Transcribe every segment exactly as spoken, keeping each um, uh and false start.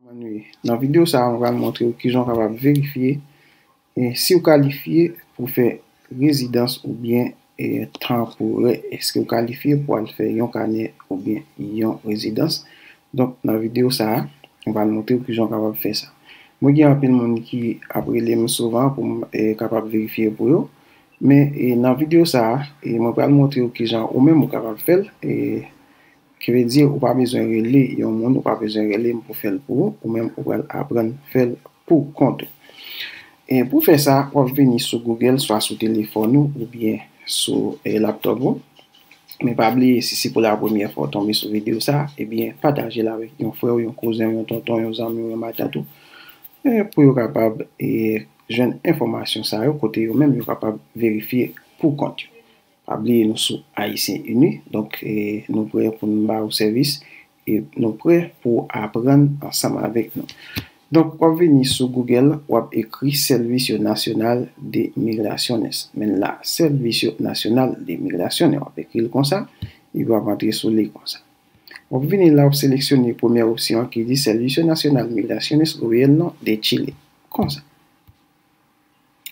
Nan videyo sa a, mwen pral montre w kijan w kapab verifye e si w kalifye pou fè rezidans oubyen e tanporè. Èske w kalifye pou al fè yon kanè oubyen yon rezidans? Donk, nan videyo sa a, mwen pral montre w kijan w kapab fè sa. Mwen gen anpil moun ki ap rele m souvan pou m e kapab verifye pou yo. Men e nan videyo sa a, e mwen pral montre w kijan ou menm ou kapab fè l. E Ki vle di, ou pa bezwen rele yon moun, ou pa bezwen rele m pou fè l pou ou, ou menm ou pral aprann fè l pou kont ou. E pou fè sa, w ap vini sou Google, swa sou telefòn ou, oubyen sou e laptop ou. Men pa bliye, si se pou la premyè fwa w tonbe sou videyo sa, ebyen, pataje l avèk yon frè w, yon kouzen w, yon tonton w, yon zanmi w, yon matant ou, e pou yo kapab e jwenn enfòmasyon sa yo, kote yo menm yo kapab verifye pou kont yo. Pa bliye nou sou Ayisyen Ini, donk e nou prè pou n ba ou sèvis e nou prè pou w aprann ansanm avèk nou. Donk, w ap vini sou Google, w ap ekri Servicio Nacional de Migraciones. Men la, Servicio Nacional de Migraciones, w ap ekri l konsa, epi w ap antre sou li konsa. W ap vini la, w ap seleksyone premyè opsyon an ki di Servicio Nacional Migraciones Gobierno de Chile. Konsa.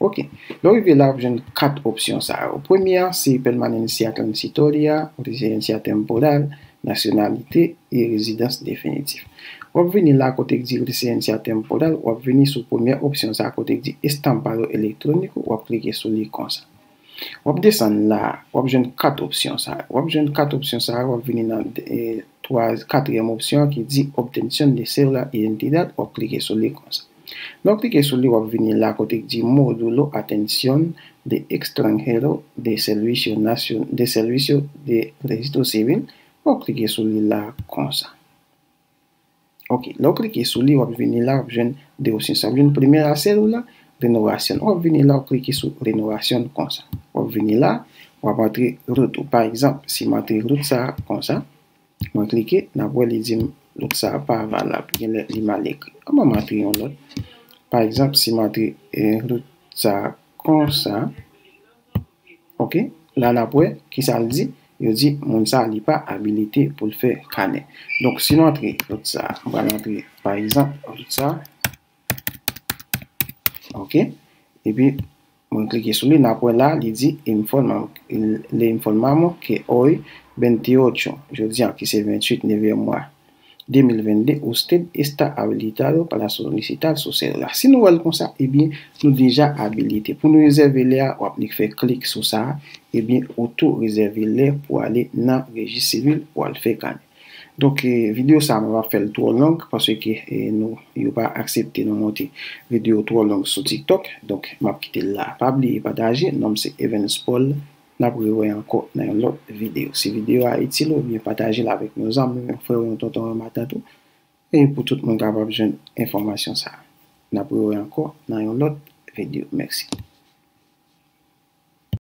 Oke. Lè w rive la, w ap jwenn kat opsyon sa yo. Premye a, se permanencia transitoria, residencia temporal, nacionalidad e rezidans definitif. W ap vini la kote k di residencia temporal, w ap vini sou premye opsyon sa kote k di estampado electrónico, w ap klike sou li konsa. W ap desann la, w ap jwenn kat opsyon sa yo. W ap jwenn kat opsyon sa yo, w ap vini nan e, twa, katriyèm opsyon an ki di obtención de cédula de identidad, w ap klike sou li konsa. Lè w klike sou li, w ap vini la kote k di Módulo Atención de Extranjero de Servicio Nacio-, de Servicio de Registro Civil, w ap klike sou li la konsa. Oke, lè w klike sou li, w ap vini la, w ap jwenn de opsyon sa. W ap jwenn premye a, cédula, renovación. W ap vini la, w ap klike sou renovación konsa. W ap vini la, w ap antre rout ou. Pa egzanp, si m antre rout sa konsa, mwen klike, n ap wè li di m rout sa pa valab, genlè li mal ekri. An ban m antre yon lòt. Pa egzanp, si m antre e, rout sa konsa, oke, la n ap wè kisa l di. Yo di moun sa li pa abilite pou l fè kanè. Donk, si nou antre rout sa, m pral antre, pa egzanp, rout sa, oke, epi mwen klike sou li, n ap wè la, li di, informa, le informamos que hoy, veintiocho, jodi a ki se venntuit, nevyèm mwa de mil vennde, usted está habilitado para solicitar su cédula. Si nou wè l konsa, ebyen, nou deja abilite. Pou nou rezève lè a, w ap nik fè klik sou sa, ebyen, ou tou rezève lè pou ale nan rejis sivil pou al fè kanè. Donk, e, videyo sa a, mwen pa fè l twò long, paske e, nou, yo pa aksepte nou monte videyo twò long sou TikTok. Donk, m ap kite l la. Pa bliye pataje, non m se Evans Paul. N ap rewè ankò nan yon lòt videyo. Si videyo a itil ou, ebyen pataje l avèk yon zanmi, yon frè, yon tonton, yon matant ou. E pou tout moun kapab jwenn enfòmasyon sa a. N ap rewè ankò nan yon lòt videyo. Mèsi.